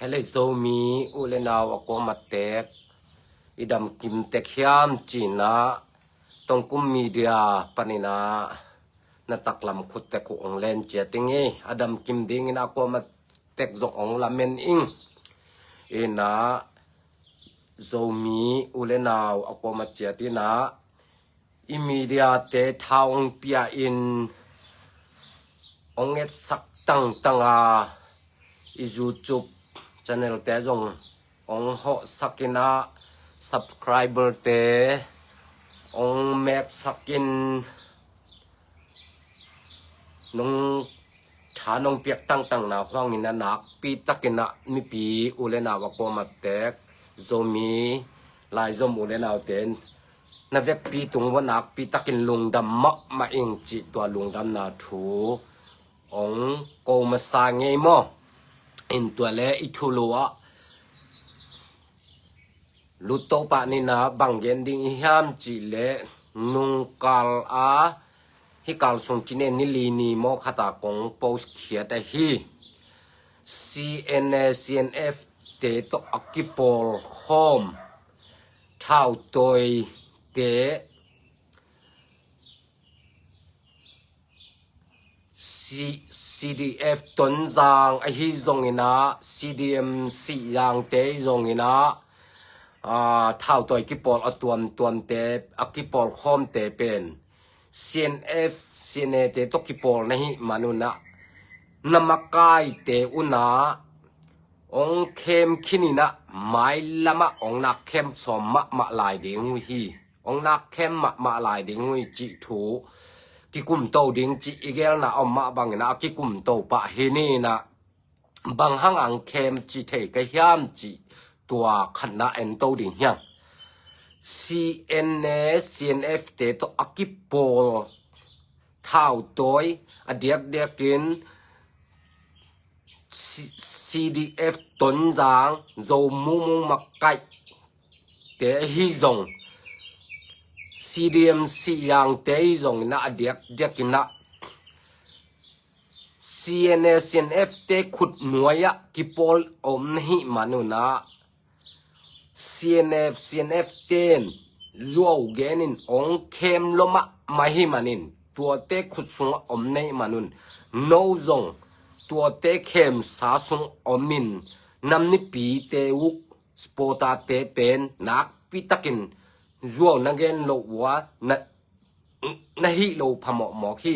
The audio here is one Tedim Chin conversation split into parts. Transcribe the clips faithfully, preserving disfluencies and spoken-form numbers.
Hei Zomi u le nau a kuamah tek, i damkim tek hiam ci-in ah Tongkum Media panin ah na taklam khut tek uh hong len ciat ing ei. A damkim dingin a kuamah tek zong hong lamen ing. In ah Zomi u le nau a kuamah ciat in ah i media te tha hong pia in hong etsak tangtang a, i YouTube channel te zong hong hawhsak in ah subscriber te hong meksak in nong tha nong piak tangtang na huangin ah nakpi takin ah mipi u le nau a kuamah tek, Zomi laizom u le naute na vekpi tung uah nakpi takin lungdam mahmah ing cih tua lungdamna thu hong ko masa ngei maw. In tua le i thulu ah lut to pah ni in ah bang gen ding i hiam cih leh nungkal a hih kal sung ci-in ni li ni maw khat ah kong post khiat ahi. CNA CNF te tawh a kipawl khawm thautawi te, C- CDF Tonzang ahi zongin ah CDM Sihzang te zongin ah, ah, thautawi kipawl a tuamtuam te, a kipawl khawm te pen CNF CNA te tawh kipawl na hih man un ah na makai te un ah hong khem khin in ah mailam ah hong nak khem sawm mahmah lai ding uh hi. Hong nak khem mahmah lai ding uh hi cih thu kikum to ding cih i gelna om mah bangin ah a kikum to pah hi ni in ah bang hang hong khem ci thei ka hiam cih tua khatna en to ding hi hang. CNA CNF te tawh a kipawl thautawi a diakdiakin C- CDF Tonzang Zo Mung Mung makai te ahi zong, CDM Sihzang te ahi zongin ah a diakdiakin ah CNA CNF te khut nuai ah kipawl om na hih man un ah CNF CNF ten zuau genin hong khem lua mahmah hi manin tuate khut sungah om na hih man un no zong tuate khemsa sung om in nam nipi te uh supporter te pen nakpi takin zuau na gen loh uh a na, na hih lo phamawhmawh hi.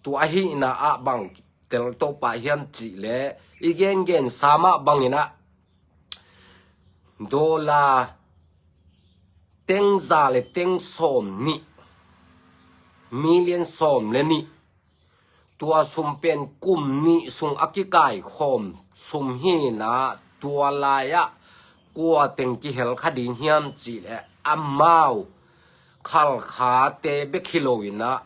Tua ahihna ah bang tel to pah hiam cih leh i gengensa mah bangin ah dollar teng za le teng sawm nih, million sawm le nih, tua sum pen kum nih sung a kikai khawm sum hi in ah tua lai ah kua teng kihel kha ding hiam cih leh amau Khalkha te bek hi lo in ah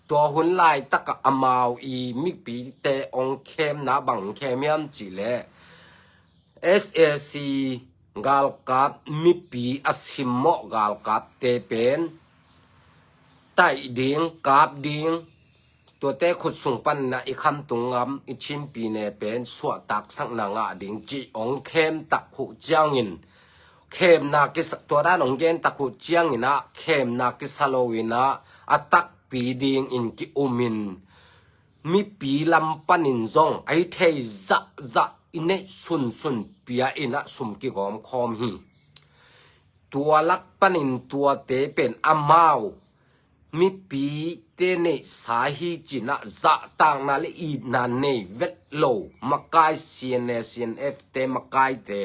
tua hun laitak ah amau i mipite hong khemna bang khem hiam cih leh SAC galkap mipi a simmawh galkap te pen taih ding, kap ding, tuate khut sung panin ah i khamtung gam i Chin Pyine pen suahtaksakna ngah ding cih hong khem tak uh ciangin khemna kisa, tua dan hong gen tak uh ciangin ah khemna kisa lo in ah a takpi dingin ki-um in mipi lam panin zong a hi thei zahzah i neih sunsun pia in ah sum kigawm khawm hi. Tua lak panin tuate pen amau mipite neihsa hi ci-in ah zahtakna le itna nei vet lo makai CNA CNF te makaite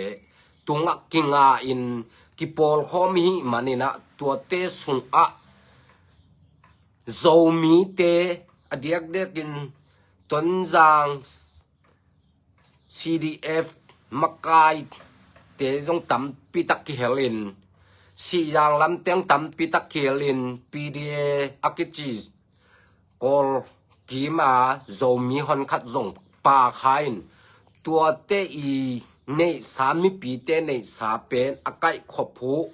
tungah kinga in kipawl khawm hi manin ah tuate sungah Zomite a diakdiakin Tonzang CDF makaite zong tampi tak kihel in, Sihzang lam teng tampi tak kihel in, PDA a kici Kawl kim a Zomi honkhat zong pha kha in, tuate i neihsa, mipite neihsa pen a kaihkhop uh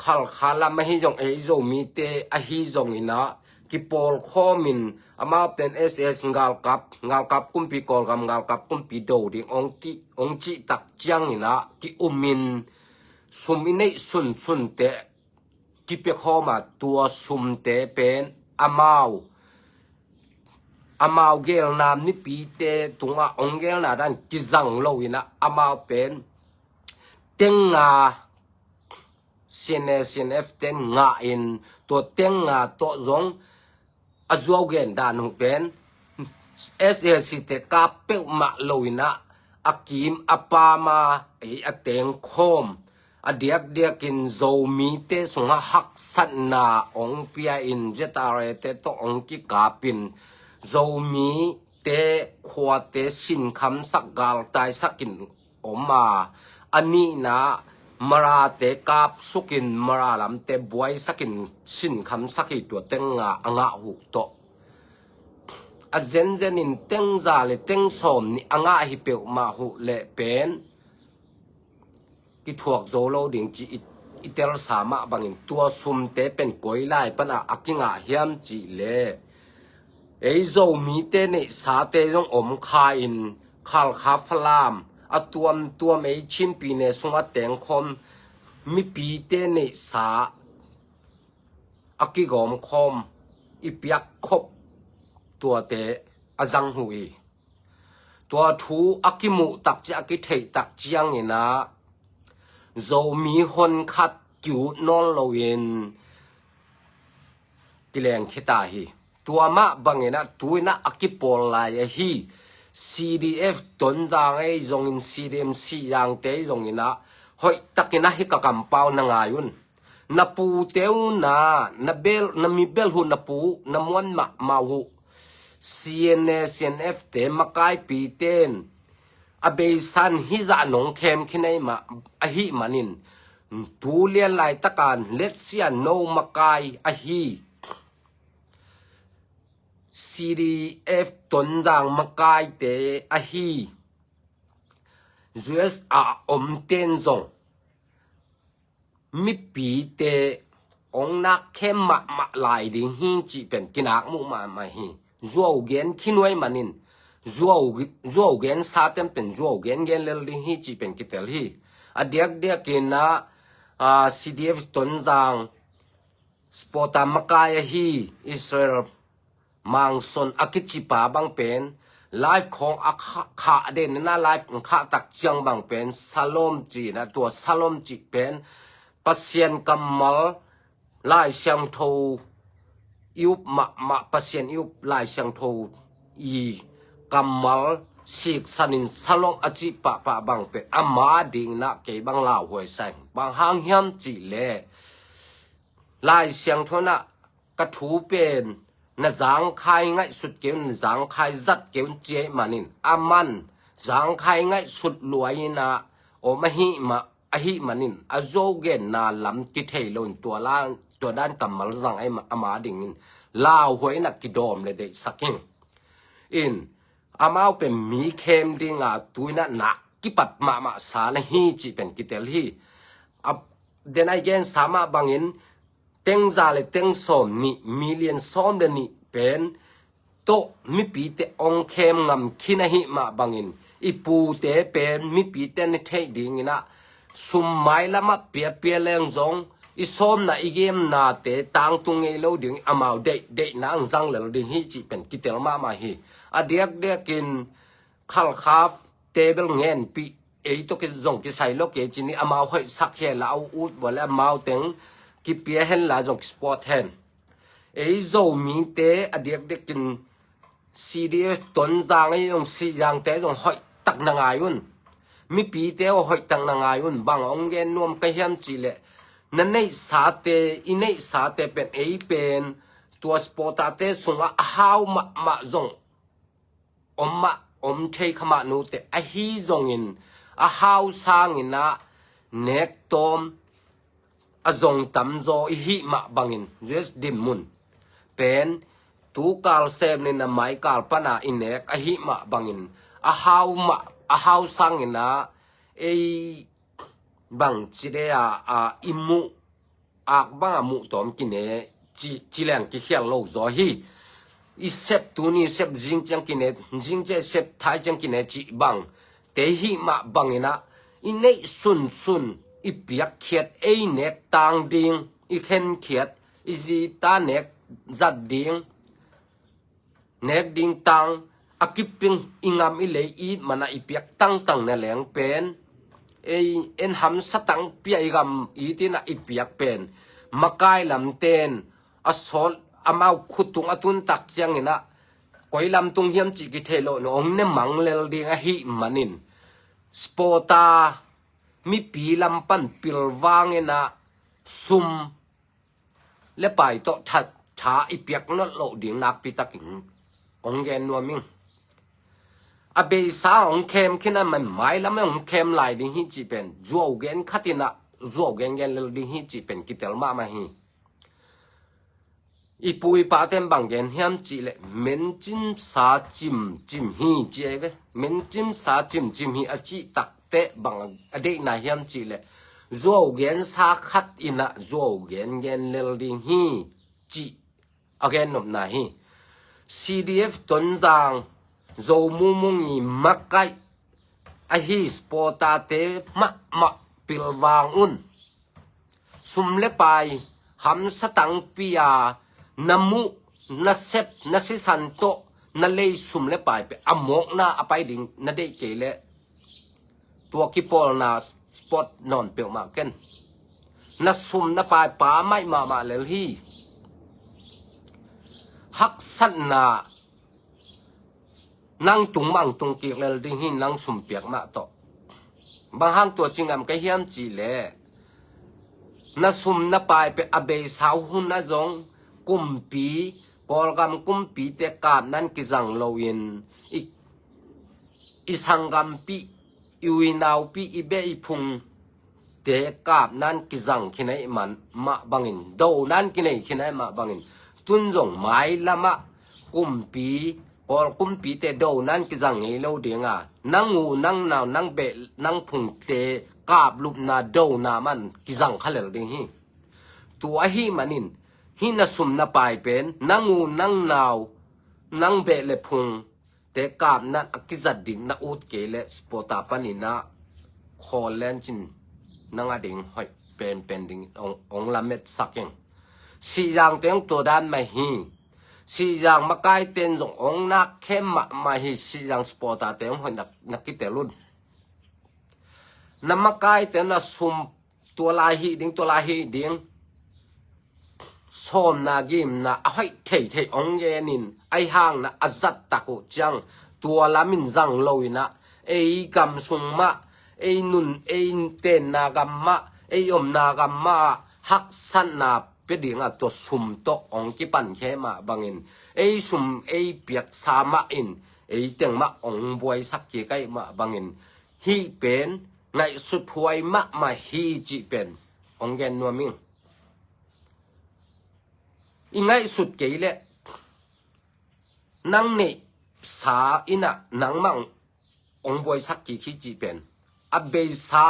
Khalkha lam ahi zong, ei Zomite ahi zongin ah kipawlkhawmin amau pen S A S galkap, galkap kumpi Kawlgam, galkap kumpi do ding ong ti, ong cih tak ciangin ah ki-umin sum i neih sunsunte kipiakhawm a, tua sumte pen amau amau gelna mipite tungah ong gelna dan kizang lo inah amau pen tenga C N A, C N F ten ngah in tua tenga tawh zong a zuau gen dan uh pen S A C te kap peuhmah lo inah a kim a pama ei a tengkhawm a diakdiakin Zomite sungah haksatna ong pia in Z R A te tawh ong kikapin Zomite khuate sinkhamsak galtaisakin om a, a nihna Marate kapsukin Mara lamte buaisakin sinkhamsak hi tua tenga a ngah huh tawh a zenzenin tengza le tengsawm nih a ngah hi peuhmah huh leh pen kithuak zo lo ding ci i, i telsa mah bangin tua sumte pen koi lai pana a kingah hiam cih leh ei Zomite neihsate zong om kha in Khalkha, Falam a tuamtuam ei Chinpi ne sungah tengkhawm mipite neihsa a kigawmkhawm i piakkhop tuate a zang huh hi. Tua thu a kimuh takciang a kitheih tak ciangin ah Zomi honkhat ki-ut nawn loin kileng khita hi. Tua mah bangin ah tu inah a kipawl lai ahi C D F Tonzang ei zongin C D M Sihzangte ei zongin ah hoih takin ah hi ka kampau na ngai un. Na pute uh na, na bel, na mibel huh na pu uh na muan mahmah uh C N A, C N F te makaipiten a beisan hizah nong khem khin ei mah ahih manin tu lian laitaka letsia no makai ahi C D F Tonzang makaite ahi U S A omten zong mipite ong nak khem mahmah lai ding hi cih pen kinak muh mahmah hi. Zuau gen khin uh ei manin zuau, zuau gen saten pen zuau gen gen lel ding hi cih pen kitel hi. A diakdiakin ah, ah, C D F Tonzang supporter makai ahi Israel Mangson a kicipa bang pen live khawng a khah, khah den na live khah tak ciang bang pen Shalom ci na, tua Shalom cih pen Pasian kammal Lai Siangtho i up mahmah, Pasian i up Lai Siangtho i kammal siksanin Shalom a cih pahpah bang pen ama ding na kei bang lauhuai sa ing. Bang hang hiam cih leh Lai Siangtho na ka thu pen na zangkhai ngaihsut kei un, na zangkhai zat kei un ci ei manin, aman zangkhai ngaihsut luai inah om ahih mah, ahih manin a zuau genna lam kithei lo in tua la, tua dan kammal zang ei mah ama dingin lauhuai inah kidawm le deihsak ing. In amau pen mi khem dinga tu inah nak kipat mahmah sa na hi cih pen kitel hi. A, den a i gensa mah bangin tengza le tengsawm nih, million sawm le nih pen tawh mipite ong khem ngam khin ahih mah bangin i pute pen mipite na theih dingin ah sum mailamah piapia leng zong i sawmna i gemnate tangtung ngei lo ding amau deih, deihna ang zang lel ding hi cih pen kitel mahmah hi. A diakdiakin Khalkha te bel ngenpih ei tawh ki zong kisai lo kei cin i amau hoihsak hi la a ut bua le amau teng kipia hen la zong kisupport hen. Ei Zomite a diakdiakin C D F Tonzang ei zong Sihzangte zong hoih tak na ngai un. Mipite aw hoih tak na ngai un. Bang ong gen nuam ka hiam cih leh na neihsate, i neihsate pen ei pen tua supporter te sungah a hau mahmah zong om mah, om thei kha mah nute ahi zongin a hau sangin ah nek tawm a zong tamzaw i hih mah bangin U S dim mun pen tukal semnin a maikal pana i nek ahih mah bangin a hau mah, a hau sangin ah ei bang ci de a, a i muh ak banga muh tawm kine ci, ci leng kikhial lo zaw hi. I sep tuni sep zing ciang kine, zing ciang sep thai ciang kine cih bang te hih mah bangin ah i neih sunsun i piakkhiat, ei nek tang ding, i khenkhiat, i zita nek zat ding, nek ding tang, a kiping i ngam i lei it mana i piak tangtang na leng pen, ei en hamsa tang pia i gam it ina i piak pen makai lamten a sawt amau khutung a tun tak ciangin ah koi lam tung hiam cih kithei lo na ong ne mang lel ding ahih manin spota mipi lam pan pilvang ina sum le pai tawh tha, tha i piak nolh loh ding nakpi takin ong gen nuam ing. A beisa ong khem khin a man mailam ong khem lai ding hi cih pen zuau gen khat ina zuau gen gen lel ding hi cih pen kitel mahmah hi. I pu i paten bang gen hiam cih leh mencimsa cimcim hi ci ei ve. Mencimsa cimcim hi a cih takte bang a deihna hiam cih leh zuau gensa khat ina zuau gen gen lel ding hi cih a gen nopna hi. C D F Tonzang Zo Mumung i makaih ahi spota te mahmah pilvang un. Sum le pai hamsa tangpi a na muh, na sep, na sisan tawh na lei sum le pai pe a mawkna a pai ding na deih kei leh tua kipawlna spot nawn peuhmah ken. Na sum na pai pa maih mahmah lel hi. Haksatna nang tung mang tung kik lel ding hi, nang sum piak mah tawh. Bang hang tua ci ngam ka hiam cih leh na sum na pai pe a beisau hun a zong kumpi, Kawlgam kumpite kap nan kizang loin i, i sanggampi, i uinaupi, i beh i phung te kap nan kizang khinei man mah bangin, do nan kinei khinei mah bangin, tun zong mailamah kumpi, Kawl kumpite do nan kizang ngei lo dinga, nang u, nang nau, nang beh, nang phungte kaplupna dona man kizang kha lel ding hi. Tua ahi manin hih na sum na pai pen nang u, nang nau, nang beh le phung te kap nan a kizat ding na ut kei leh spota panin ah khawl lencin nang a ding hoih penpen ding ong, ong lametsak ing. Sihzang teng tua dan mah hi. Sihzang makaiten zong ong nak khem mahmah hi. Sihzang spota teng hoih na, na kitel un. Na makaiten na sum tua lai hi ding, tua lai hi ding. Sawmna gimna a hoih theithei ong genin, ahi hangna a zat tak uh ciang tua lamin zang lo ina, ei gam sung mah, ei nun, ei tenna gam mah, ei omna gam mah haksatna pia dinga tua sum tawh ong kipan khe mah bangin, ei sum ei piaksa mah in ei teng mah ong buaisak kik aih mah bangin, hih pen ngaihsut huai mahmah hi cih pen ong gen nuam ing. I ngaihsut kei leh nang neihsa ina nangmah ong buaisak kik hi cih pen a beisa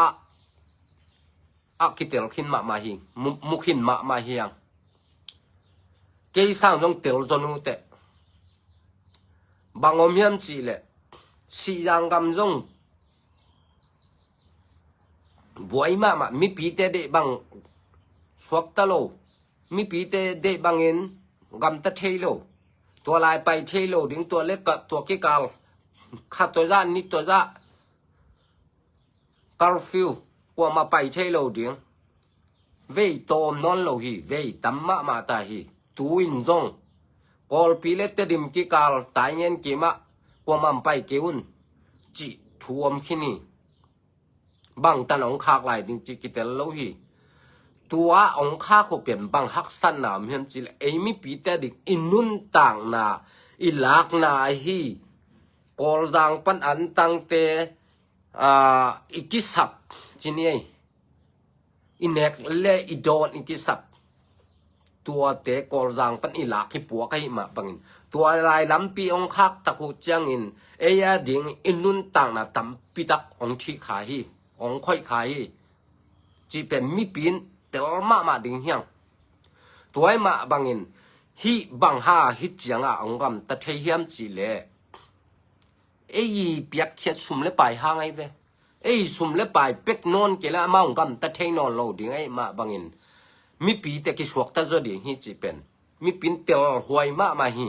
a kitel khin mahmah hi, mu, mu khin mahmah hi ang. Kei sang zong tel zon uh teh. Bang om hiam cih leh Sihzang gam zong buai mahmah, mipite deih bang suakta lo, mipite deih bangin gamta thei lo, tua lai pai thei lo ding, tua le ka, tua kikal kha tua zah, ni tua zah, curfew, kuamah pai thei lo ding. Vei tawm nawn lo hi, vei tam mahmah ta hi. Tu in zong Kawlpi le Tedim kikal Taingen kimah kuamah pai kei un cih thu om khin hi. Bang tan ong khak lai ding cih kitel lo hi. Tua ong khak uh pen bang haksatna om hiam cih leh ei mipite ding i nuntakna, i lakna ahi. Kawlzang pan antangte, aa, i kisap ci ni ei. I nek le i dawn i kisap. Tuate Kawlzang pan i lak hi puak ahi mah bangin, tua lai lampi ong khak tak uh ciangin ei a ding i nuntakna tampi tak ong thih kha hi, ong khoih kha hi. Cih pen mipi in tel mahmah ding hi ang. Tua ahih mah bangin hih bang hang hih ciangah hong gamta thei hiam cih leh, ei i piakkhiat sum le pai hang ahi ve. Ei sum le pai pek nawn kei leh amau hong gamta thei nawn lo ding ahih mah bangin mipite kisuakta zaw ding hi cih pen mipi in telhuai mahmah hi.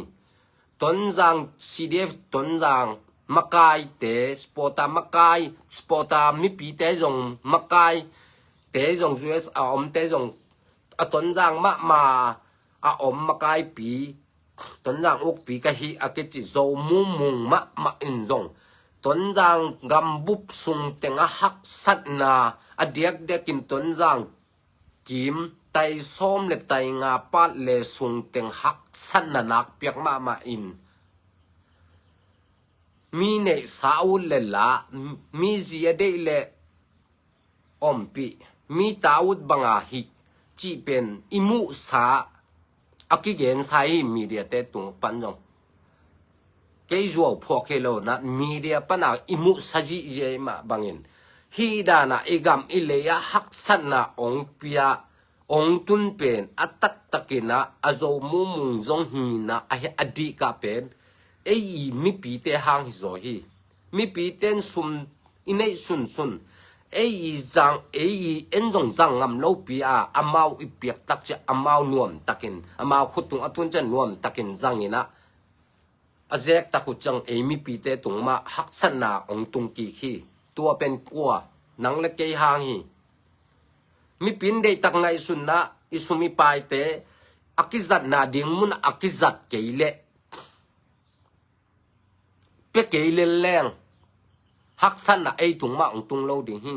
Tonzang C D F, Tonzang makaite, supporter makai, supporter mipite zong, makaite zong, U S a omte zong, a Tonzang mahmah a om makaipi, Tonzang ukpi ka hi a kici Zo Mu Mung mahmah in zong Tonzang gambup sung teng a haksatna, a diakdiakin Tonzang kim tai sawm le tai nga pat le sung teng haksatna nakpiak mahmah in, mi neihsa ut le la, mi zi a deih le ompih, mi ta ut banga hih cih pen i muhsa a kigensa hi. Mediate tung pan zong kei zuau phuak hi lo na, media pana i muhsa zihziah ahih mah bangin hih dana i gam i lei ah haksatna ong pia, ong tun pen a taktakin ah a Zo Mu Mung zong hina a, a dihkah pen ei i mipite hang hi zaw hi. Mipite in sum i neih sunsun, ei i zang, ei i en zong zang ngam lopi a, amau i piak tak ciah amau nuamtakin, amau khut tung a tun ciah nuamtakin zangin ah a zek tak uh ciang ei mipite tung mah haksatna ong tung kik hi. Tua pen kua, nang le kei hang hi. Mipi in deihtak ngaihsunna, i sum i paite a kizatna ding mun a kizat kei leh, pia kei lel leng haksatna ei tung mah ong tung lo ding hi.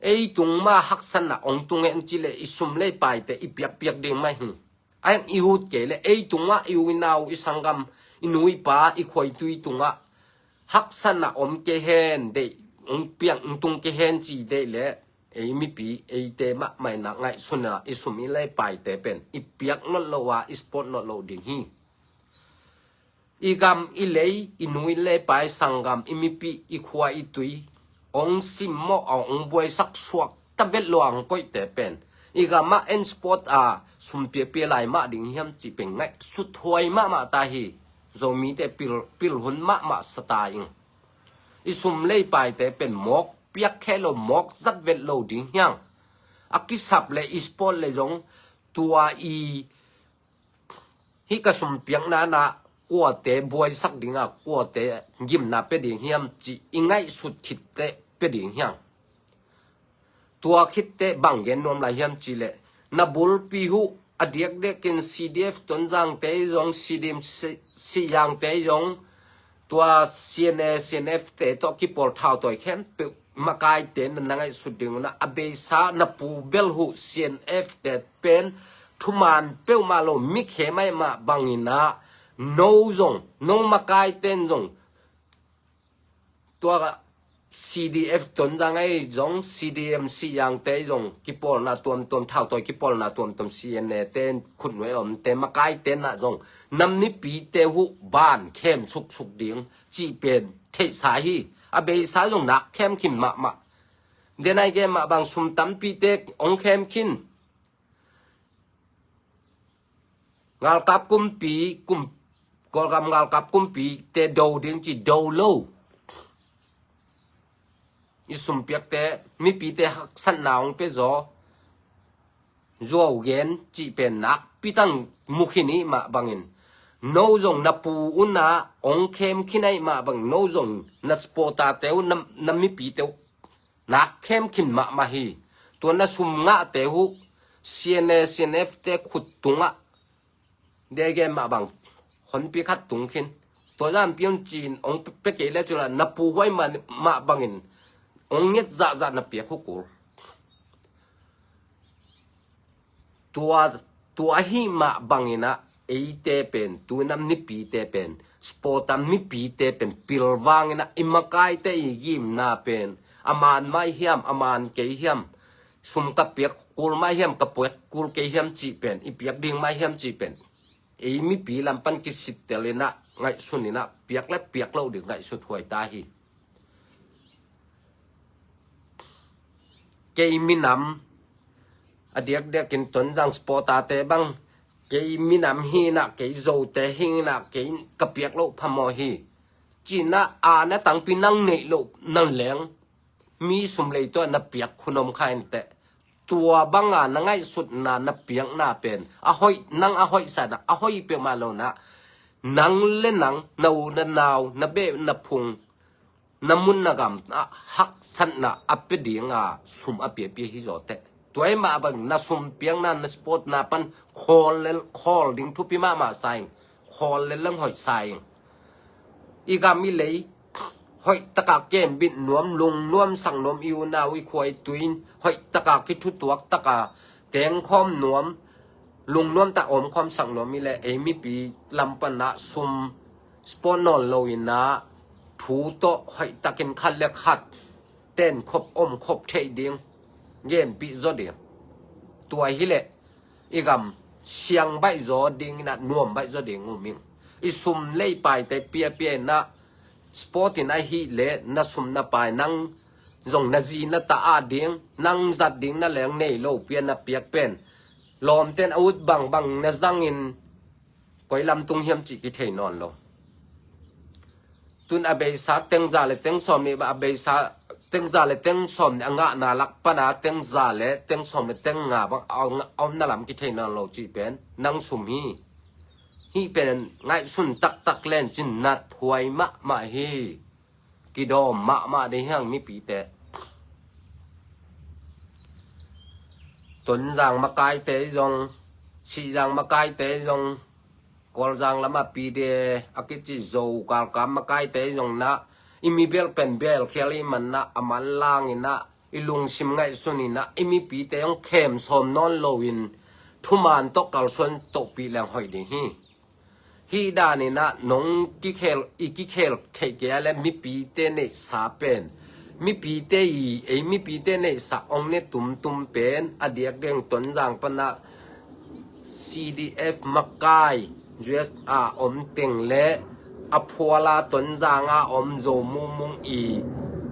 Ei tung mah haksatna ong tung hen cih leh i sum le i paite i piakpiak ding mah hi. A heng i ut kei leh ei tung mah i u i nau, i sanggam, i nu i pa, i khua i tui tungah haksatna om kei hen, deih ong piang ong tung kei hen ci deih leh ei mipi eite mahmah in ah ngaihsun a i sum i le i paite pen i piak nawn lo a i support nawn lo ding hi. I gam i lei, i nu i le pa, i sanggam, i mipi, i khua i tui ong simmawh a ong buaisak suakta vet lo a ong koihte pen i gamah en support a sum piapia lai mah ding hiam cih pen ngaihsut huai mahmah ta hi. Zomite pil, pil hun mahmah sa ta ing. I sum le i paite pen mawk piak khe lo, mawk zat vet lo ding hiang. A kisap le i support le zong tua i hih ka sum piakna na kuate buaisak ding a, kuate gimna pia ding hiam cih i ngaihsut khit teh pia ding hiang. Tua khit teh bang gen nuam lai hiam cih leh na bulpi uh a diakdiakin C D F Tonzangte zong, C D M Si-, Sihzangte zong, tua C N A, C N F te tawh kipawl thautawi khempeuh makaite na, na ngaihsut ding uh na, a beisa na pu bel uh C N F te pen thuman peuhmah lo, mi khem ahih mah bangin ah no zong, no makaite in zong tua C D F Tonzang ahi zong, C D M Sihzangte ahi zong, kipawlna tuamtuam, thautawi kipawlna tuamtuam, C N A te, khutnuai a omte, makaite na zong nam mipite uh ban khem suksuk ding cih pen theihsa hi. A beisa zong nak khem khin mahmah. Denai gen mah bang sum tampite ong khem khin. Ngalkap kumpi, kum, Kawlgam ngalkap kumpi te do ding ci do lo. I sumpiakte, mipite haksatna ong pia zaw, zuau gen cih pen nakpi tang mu khin i hih mah bangin, no zong na pu un a ong khem khin ahih mah bangin, no zong na supporter te uh, na, na mipite uh nak khem khin mahmah hi. Tua na sum ngahte uh C N A, C N F te khut tungah dege mah bang honpi khat tung khin. Tua lampi un cin ong pe kei le cula na pu huai mah, mah bangin ong nget zahzah na piak uh kul. Tua, tua ahi mah bangin ah eite pen, tuinam mipite pen, supporter mipite pen pilvangin ah i makaite i gimna pen a man mai hiam, a man kei hiam, sum ka piak kul mai hiam, ka piak kul kei hiam cih pen, i piak ding mai hiam cih pen ei mipi lam pan kisittel in ah, ngaihsun in ah, piak le piak loh ding ngaihsut huai ta hi. Kei minam, A diakdiakin Tonzang supporter-te bang, kei minam hi inah, kei Zote hi inah, kei ka piak loh phamawh hi. Ci inah, a na tangpi nang neih loh nang leng, mi sum lei tawh na piak hun om kha inteh. Tua banga na ngaihsutna na piakna pen a hoih, nang a hoih sa inah, a hoih peuhmah lo inah, nang le nang, na u na nau, na beh na phung, na mun na gam ah haksatna a pia dinga sum a piapia hi zaw teh. Tua ahih mah bang na sum piakna, na supportna pan khawl le khawl ding thupi mahmah sa ing. Khawl le leng hoih sa ing. I gam i lei hoih taka kembit nuam, lungnuam sak nuam, i unau i khua i tui in hoih taka kithutuak taka tengkhawm nuam, lungnuam tak omkhawm sak nuam i leh, ei mipi lam panah sum support nawn lo inah thu tawh hoih takin khat le khat tenkhop omkhop theih ding, genpih zaw ding. Tua hi leh i gam siang baih zaw ding inah, nuam baih zaw ding um ing. I sum le i paite piapia inah, support in ahih leh na sum na pai, nang zong na zi na ta a ding, nang zat ding na leng nei lo pi a na piak pen, lawmten a ut bangbang na zangin koi lam tung hiam cih kithei nawn lo. Tun a beisa teng za le teng sawm nih, a beisa teng za le teng sawm nih a ngahna lak pana teng za le teng sawm le teng nga bang a om, a omna lam kithei nawn lo cih pen nang sum hi. Hih pen ngaihsun taktak len cin nathuai mahmah hi. Kidawm mahmah ding hiang mipite. Tonzang makaite zong, Sihzang makaite zong, Kawlzang lamah P D A a kici Zo galkap makaite zong inah, i mi belh pen belh khial i man inah, a manlang inah, i lungsim ngaihsun inah, i mipite zong khem sawm nawn loin thuman tawh kalsuan tohpih leng hoih ding hi. Hih dan inah nong kikhel, i kikhel theih kei a le mipite neihsa pen, mipite i, ei mipite neihsa ong ne tumtum pen a diakdiak Tonzang panah C D F makai, U S A om teng le a phuala Tonzang a om Zo mumung i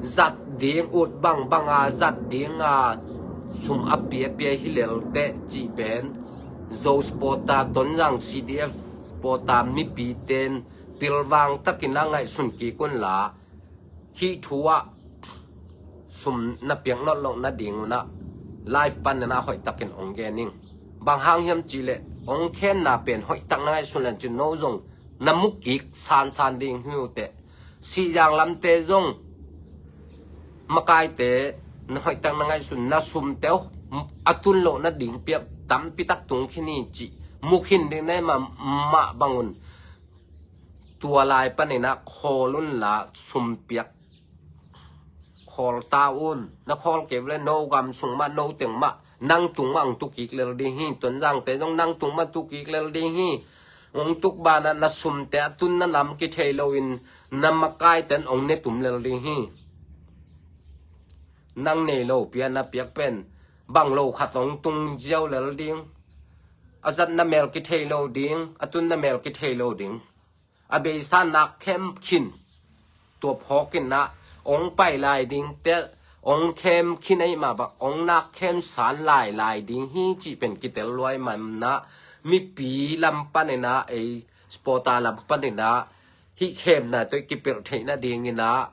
zat ding, ut bangbanga zat dinga sum a piapia hi lel teh cih pen Zo supporter, Tonzang C D F supporter mipiten pilvang takin a ngaihsun kik unla, hih thu ah sum na piak nawn loh nading unah live panin a hoih takin ong gen ing. Bang hang hiam cih leh ong khenna pen hoih tak na ngaihsun len cin no zong na mu kik sansan ding hi uh teh. Sihzang lamte zong makaite na hoih tak na ngaihsun, na sumte uh a tun loh nading piak tampi tak tung khin hi cih mu khin ding na hih mah, mah bang un. Tua lai panin a khawl unla sum piak khawl ta un. Na khawl kei uh le no gam sung mah, no teng mah, nang tung mah ong tu kik lel ding hi. Tonzangte zong nang tung mah tu kik lel ding hi. Ong tuk banah na sumte a tun na nam kithei loin na makaiten ong ne tum lel ding hi. Nang nei lo pi a na piak pen bang lo khat ong tung ziau lel ding. A zat na mel kithei lo ding, a tun na mel kithei lo ding. A beisa nak khem khin, tua phawk inah ong pai lai ding teh, ong khem khin ahih mah bang ong nak khem san lai lai ding hi cih pen kitel luai manah, mipi lam panin a, ei supporter lam panin a, hih khemna tawh i kipelh theih nading inah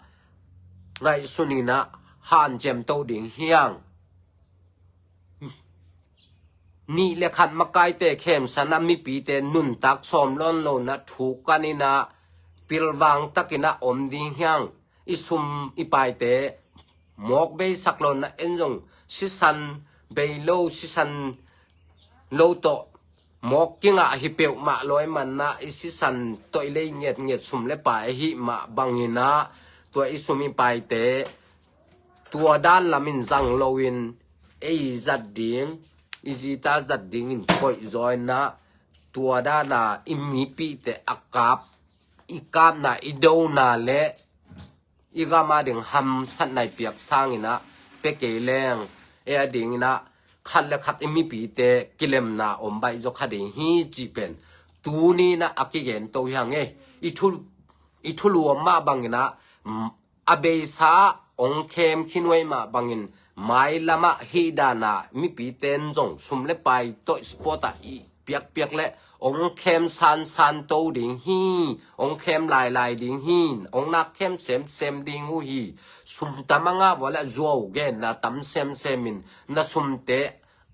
ngaihsun inah hanciam to ding hiang. Nih le khat makaite khemsan a mipite nuntak sawm lawn lo na thu kan inah pilvang takin a om ding hiang. I sum i paite mawk beisak lo na en zong sisan bei lo, sisan lo tawh mawk kingah hi peuhmah lawi manah i sisan tawh i lei ngiatngiat sum le pai ahih mah bang inah tua i sum i paite tua dan lamin zang loin ei zat ding, i zita zat dingin koih zaw inah tua dana i mipite a kap, i kapna, i dona le i gam a ding hamsatna i piak sang inah pia kei leng, ei a ding inah khat le khat i mipite kilemna om baih zaw kha ding hi cih pen tuni inah a kigen to hiang e. I thu, i thulu om mah bang inah, mm, a beisa ong khem khin uh ahih mah bangin Mailamah hih dana mipite in zong sum le pai tawh sport ah i piakpiak le ong khem sansan to ding hi, ong khem lailai ding hi, ong nak khem semsem ding uh hi. Sum tam a ngah vua le zuau genna tam semsem in na sumte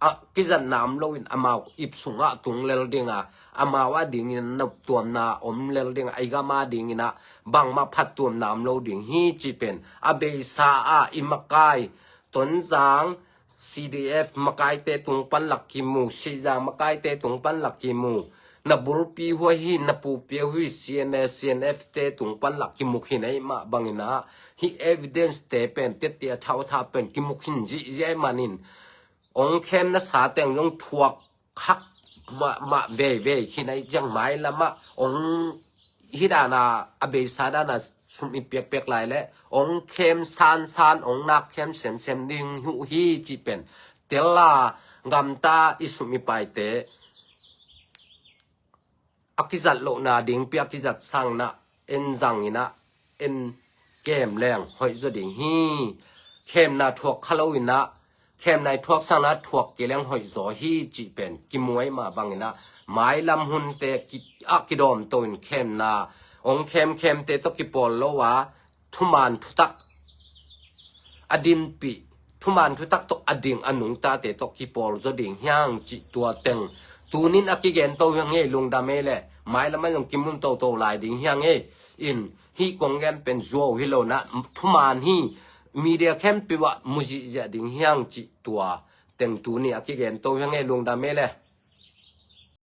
a kizatna om loin amau ip sungah tung lel dinga, amau a dingin noptuamna om lel dinga, i gam a dingin ah bangmah phattuamna om lo ding hi cih pen a beisa a i makai Tonzang C D F makaite tung pan lak kimu, Sihzang makaite tung pan lak kimu, na bulpi huai hi, na pupi huai hi, C N A, C N F te tung pan lak kimu khin ei mah bangin ah hih evidence te pen tete a thau tha pen kimu khin zihziah ei manin ong khem na sa teng zong thuak khak mah, mah veivei khin ei ciang mailamah ong hih dana a beisa dana sum i piakpiak lai le ong khem sansan, ong nak khem semsem ding uh hi cih pen tel a, gamta i sum i paite a kizat lohna dingpi a kizat sangna en zangin ah en kem leng hoih zaw ding hi. Khemna thuak kha loin ah khemna i thuak sangna thuak kei leng hoih zaw hi cih pen kimu ei mah bangin ah mailam hunte ki, a kidawm to in khemna ong khemkhemte tawh kipawl lo a thuman thutak a dinpih, thuman thutak tawh a ding a nungtate tawh kipawl zaw ding hiang cih tua teng tunin a kigen to hiang ei, lungdam ei le mailam a zong kimun toto lai ding hiang ei. In hih kong gen pen zuau hi lo na, thuman hi, media khempeuh ah mu zihziah ding hiang cih tua teng tuni a kigen to hiang ei, lungdam ei le.